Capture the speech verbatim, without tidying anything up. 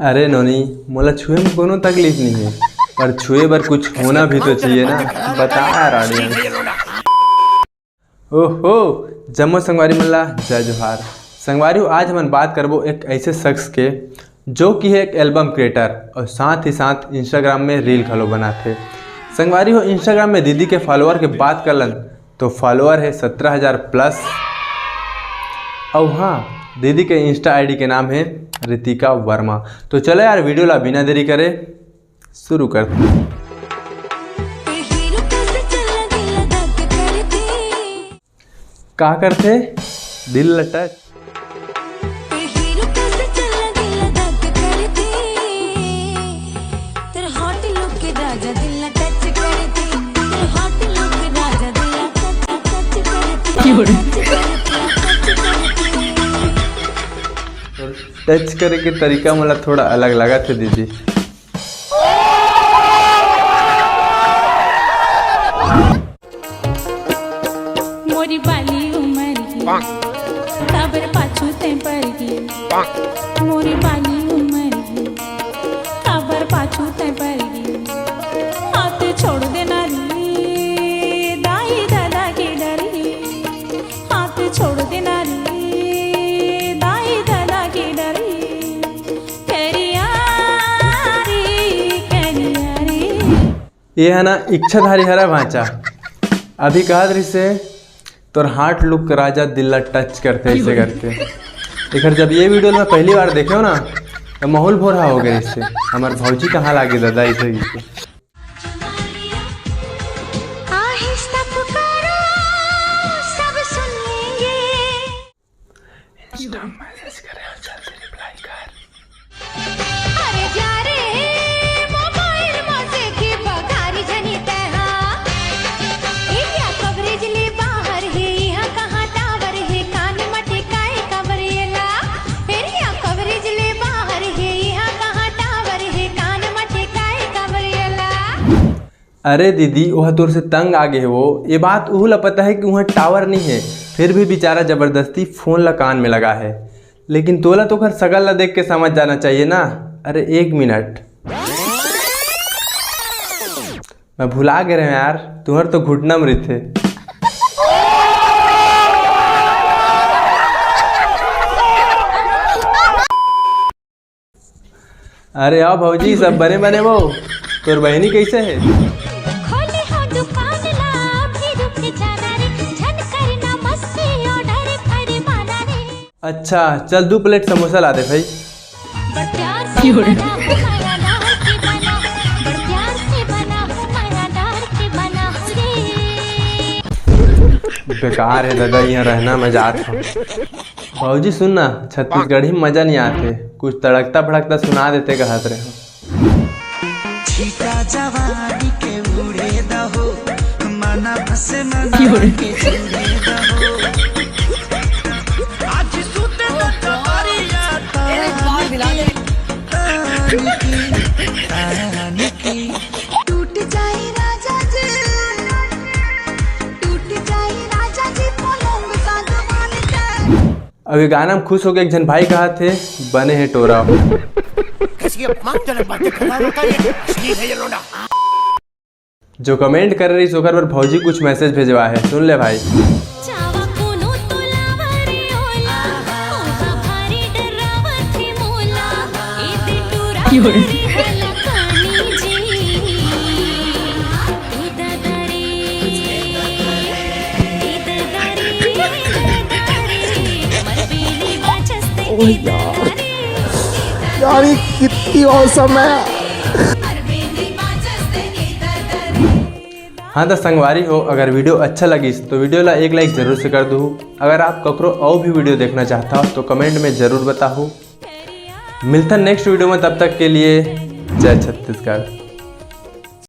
अरे नोनी, मोला छुए में कोनो तकलीफ नहीं है, पर छुए बर कुछ होना भी तो चाहिए ना। बता यार audience। ओहो, जम्मो संगवारी मन ला जय जोहार। संगवारी हो, आज हमन बात करबो एक ऐसे शख्स के, जो कि है एक एल्बम क्रिएटर और साथ ही साथ इंस्टाग्राम में रील घलो बनाथे। संगवारी हो, इंस्टाग्राम में दीदी के फॉलोअर के बात कर लन तो फॉलोअर है सत्रह हज़ार प्लस। और हाँ, दीदी के इंस्टा आईडी के नाम है रितिका वर्मा। तो चलो यार, वीडियो ला बिना देरी करे शुरू करते हैं। का करथे? दिल ल टच। टच करे के तरीका मोला थोड़ा अलग लगत हे दीदी। मोरी बाली उमर ही, काबर पाछू तैं पर ही। मोरी बाली उमर ही, काबर पाछू तैं पर ही। हाथ छोड़ देना रे, दाई दादा के डर ही। हाथ छोड़ देना रे, दाई दादा के डर ही। करिया रे, करिया रे। ये है ना इच्छाधारी हरा भांचा। अभी कहत रहिसे, "तोर हार्ट लुक राजा दिल ला टच करथे," ऐसे करके। एकर जब ये वीडियो मैं पहली बार देखे हो ना, तो माहौल भोरहा हो गए इससे। "हमार भौजी कहाँ लागे दादा?" ऐसे करके। आहिस्ता पुकारो, सब सुन लेंगे। इंस्टा मैसेज करे हो, जल्दी रिप्लाई कर। अरे जा रे, मोबाइल में देखी बगारी जनी तैहा। एरिया कवरेज ले बाहर है, यहाँ कहाँ टावर है, कान मटे काय कवरेला। एरिया कवरेज ले बाहर है, यहाँ कहाँ टावर है, कान मटे काय कवरेला। अरे दीदी, ओह तोर से तंग आ गे हे वो। ये बात उहू ला पता है कि उहाँ टावर नहीं है, फिर भी बेचारा जबरदस्ती फोन ला कान में लगा है। लेकिन तोला तो ओकर शकल ला देख के समझ जाना चाहिए ना। अरे एक मिनट, मैं भुला गे रहें यार, तुहर तो घुटना में रहिथे। अरे आओ भौजी, सब बने बने वो। तोर बहिनी कैसे है? खोले हो दुकान ला, अभी रुक जाना रे, झन करना मस्ती, order करे माना रे। अच्छा, चल दू प्लेट समोसा ला दे भाई। बड़ प्यार से बना हूँ, माया डाल के बना हूँ, बड़ प्यार से बना हूँ, माया डाल के बना हूँ रे। बेकार है दादा, यहाँ रहना, मैं जात हूँ। भौजी सुन ना, छत्तीसगढ़ी में मजा नहीं आते, कुछ तड़कता भड़कता सुना देते कहत रहे हो। छीटा जवानी के उड़े दहो, मना बस मना के जुड़े दहो। आज सुते तो कमरिया तान की, तान की। टूट जाए राजा जी, टूट जाए राजा जी, पलंग सागवान के। अब ये गाना में खुश होके एक झन भाई कहत हे, "बने हे टोरा।" कैसी अपमानजनक बातें कर रहा है, ये अश्लील है ये लोंडा। जो कमेंट करे रहिस ओकर बर भौजी कुछ मैसेज भेजवा है, सुन ले भाई। चावा कोनो तोला वरी ओला, ओहा भारी डरावत हे मोला, ए दे टूरा की हो रे? करे हला कानी जी। ओह यार, यार, ये कितनी औसम है। हाँ तो संगवारी हो, अगर वीडियो अच्छा लगिस तो वीडियो ला एक लाइक जरूर से कर दू। अगर आप ककरो अउ भी वीडियो देखना चाहता हो तो कमेंट में जरूर बताओ। मिलता नेक्स्ट वीडियो में, तब तक के लिए जय छत्तीसगढ़।